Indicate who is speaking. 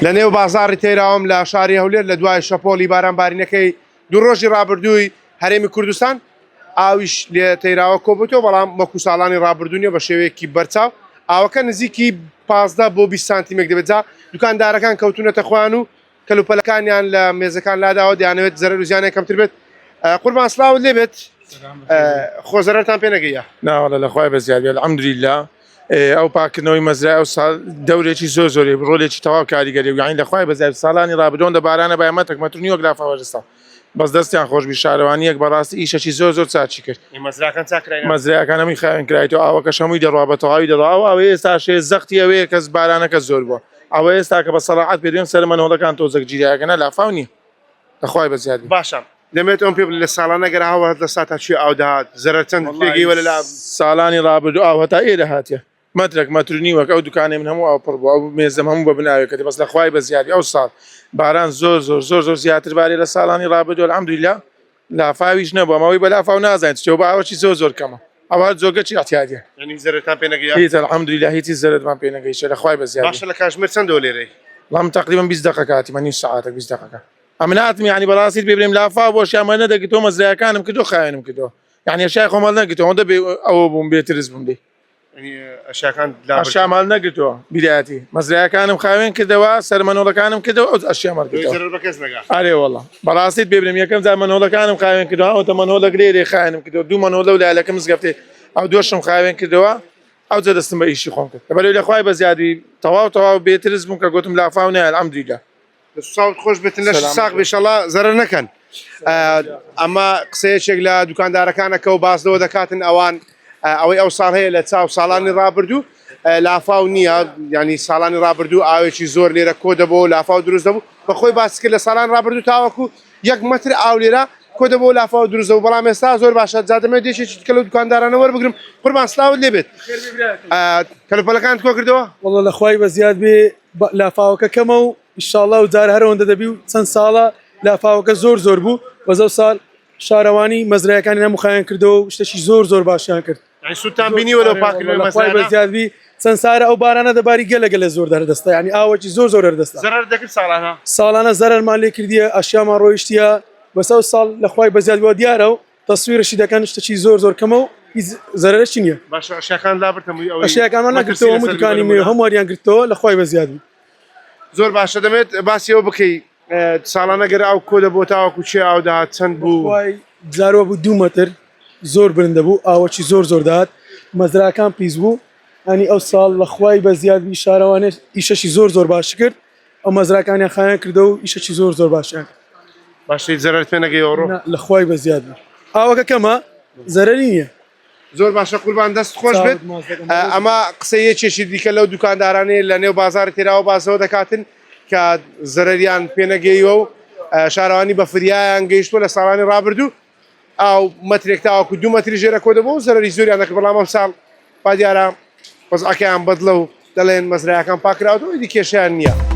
Speaker 1: لە نێو بازاڕی تەیراوم لە شاری هەولێر لە دوای شەپۆلی بارانبارینەکەی دوو ڕۆژی ڕابردووی هەرێمی کوردستان ئاویش لێ تەیراوە کۆبووتەوە بەڵام وەکو ساڵانی ڕابردوو نیە بە شێوەیەکی بەرچاو ئاوەکە نزیکی 15 بۆ 20 سانتیمێک دەبێت جا دوکاندارەکان کەوتونەتە خۆیان و کەلوپەلەکانیان لە مێزەکان لاداوە دەیانەوێت زەرەر و زیانیان کەمتر بێت قوربان سڵاوت لێبێت خۆ زەرەرتان پێ نەگەیە
Speaker 2: ناوەڵە لە خوای بەزیاد بێت الحمدلله ئەو پاکردنەوەی مەزرای ئەو ساڵ دەورێکی زۆر زۆری ڕۆلێکی تەواو کاریگەری و یانی لە خوای بەزیاد ساڵانی ڕابردوو دە بارانە بای مەترک مەتر نیوەک لافاوەرستا بەس دەستیان خۆشبی شارەوانیەک بەڕاستی ئیشەکی زۆر زۆر چاکی کرد
Speaker 1: مەزراکان چاکراین
Speaker 2: مەزرایەکان هەمووی خاوێن کرایتەوە ئاوەکەش هەمووی دەڕوا بە تەواوی دەڕوا ئەو ئاوەی ئێستا شێ زەختی ئەوەیە کەس بارانەکە زۆر بووە ئەوە ئێستا کە بە سەراعەت پێ دوێن سەر مەنۆڵەکان تۆزەک گیرایەکە نا لافاو نییە لە خوای بەزیاد بی.
Speaker 1: باشە دەمێت ئەوم پێ بڵێ لە ساڵانە گەر ئاو هات لە ساتا کوێ ئاو دەهات زەرەر چەند پێگەیوە لە لا
Speaker 2: ساڵانی ڕابردوو ئاو هەتا ئێرە هاتیە مەترەک مەتر و نیوەک ئەو دوکانەی من هەموو ئاو پڕ بوو ئەو مێزەم هەموو بە بن ئاوێ کەتی بەس لە خوای بەزیاد بی ئەو ساڵ باران زۆر زۆر زۆر زۆر زیاتر بارێ لە ساڵانی ڕابردوو الحمدللە لافاویش نەبوو ئەمە ئەوەی بە لافاو نازانین چیە بە ئاوەکی زۆر زۆر کەمە ئەوە جۆگەکی اعتیادیە
Speaker 1: یعنی زەرەرتان پێ نەگەیە
Speaker 2: هیچ الحمدللە هیچی زەرەرمان پێ نەگەیشتە لە خوای بەزیاد
Speaker 1: باشە لە کاژمێر چەندەوە لێرەی
Speaker 2: وەڵام تقریبا 20 دقیقە کاتیمە نیو سەعاتێک 20 دقیقە ئەمن هاتم یعنی بەڕاستی پێ بڵێم لافاو بۆ شیامە نەدەگرتەوە مەزرایەکانم کردو خاوێنم کردەوە یعنی ئەشیای خۆم هەڵنەگرتەوە ئەوەندە بێ ئەوە بووم بێ ترس بووم لێی
Speaker 1: ئەشیاکان
Speaker 2: ئەشیام هەڵنەگرتەوە بیرایەتی مەزرایەکانم خاوێن کردەوە سەرمەنۆڵەکانم کردەوە ئەو ئەشیام هەڵگرتەوە ئەرێ وەڵا بەڕاستیت پێ بڵێم یەکەم جار مەنۆڵەکانم خاوێن کردەوە ئەوەتە مەنۆڵەک لێرێ خاوێنم کردەوە دوو مەنۆڵە و لالەکە مزگەفتێ ئەو دووەشم خاوێن کردەوە ئەو جە دەستم بە ئیشی خۆم کرد لەبەرەوەی لە خوای بەزیادی تەواو تەواو بێترس بووم کە گوتم لافاو نایە الحمدلله
Speaker 1: ساوت خۆش بێتن لەش ساغ بێ ئیشەڵا زەرەر نەکەن ئەمە قسەیەکێک لە دوکاندارەکانە کە و باس لەوە دەکاتن ئەوان ئەوەی ئەو ساڵ هەیە لە چاو ساڵانی ڕابردوو لافاو نییە ینی ساڵانی ڕابردوو ئاوێکی زۆر لێرە کۆ دەبەوە لافاو دروست دەبوو بەخۆی باس کرد لە ساڵان ڕابردوو تاوەکو یەک مەتر ئاو لێرە کۆ دەبەوە لافاو دروست دەبوو بەڵام ئێستا زۆر باشە جا دەمەوێت یەکێکی دیکە لەو دوکاندارانە وەربگرم قوربان سلااوت لێبێت کەلوپەلەکانت کۆ کردەوە
Speaker 3: وەڵڵا لە خوای بەزیاد بێ لافاوەکە کەمە و ئیشاڵا و جار هەر ئەوەندە دەبی و چەند ساڵە لافاوەکە زۆر زۆر بوو بەس ئەو ساڵ شارەوانی مەزرایەکانی هەموو خایان کردەوە و شتێکی زۆر زۆر باشیان کرد
Speaker 1: یعنی سوودتان بینیوە لەو پاکردنەوەی
Speaker 3: لە خوای
Speaker 1: مەزرایانە؟
Speaker 3: بەزیاد بی چەند سارە ئەو بارانە دەباری گەلە گەلە زۆر دەردەستە یعنی ئاوەکی زۆر زۆر دەردەستە
Speaker 1: زەرەر دەکرد ساڵانە؟
Speaker 3: ساڵانە زەرەرمان لێ کردیە ئەشیامان ڕۆیشتیە بەس ئەو ساڵ لە خوای بەزیاد بووە دیارە و تەسویرشی دەکەن شتەکی زۆر زۆر کەمە و هیچ زەرەرەشی نییە.
Speaker 1: باشە ئەشیاکان لابرد هەمووی ئەوەی
Speaker 3: ئەشیاکانمان
Speaker 1: مەترسی
Speaker 3: نەگرتەوە هەموو
Speaker 1: لەسەر
Speaker 3: دوکانی
Speaker 1: بوو
Speaker 3: مێ
Speaker 1: بەرەو
Speaker 3: هەمووانیان گرتەوە لە خوای بەزیاد بی.
Speaker 1: زۆر باشە دەمێت باسی ئەوە بکەی ساڵانە گەر ئاو کۆ دەبوو تاوەکو چێ ئاو دەهات چەند بوو؟
Speaker 3: بەخوای جاروا بوو دوو مەتر زۆر برندە بوو ئاوەکی زۆر زۆر دەهات مەزراکان پیس بوو ئەنی ئەو ساڵ لە خوای بەزیاد بی شارەوانێ ئیشەشی زۆر زۆر باش کرد ئەو مەزراکانیان خایان کردەوە و ئیشەکی زۆر زۆر باشیان کرد.
Speaker 1: باشە هیچ زەرەرت پێ نەگەی ئەوڕۆ؟
Speaker 3: نا لە خوای بەزیاد بی ئاوەکە کەمە زەرەری نییە.
Speaker 1: زۆر باشە قوربان دەست خۆش بێت ئەمە قسەی یەکێکی دیکە لەو دوکاندارانەیە لە نێو بازاری تێراوە باسەوە دەکاتن کە زەرەریان پێنەگەیوە و شارەوانی بە فریایان گەیشتووە لە ساڵانی ڕابردوو ئاو مەترێک تاوەکو دوو مەتری ژێرە کۆ دەبوو و زەرەری زۆریان دەکرد بەڵام ئەم ساڵ با دیارە وەزعەکەیان بەدڵە و دەڵێن مەزرایەکان پاکراوەتەوە ئیدی کێشەیان نییە.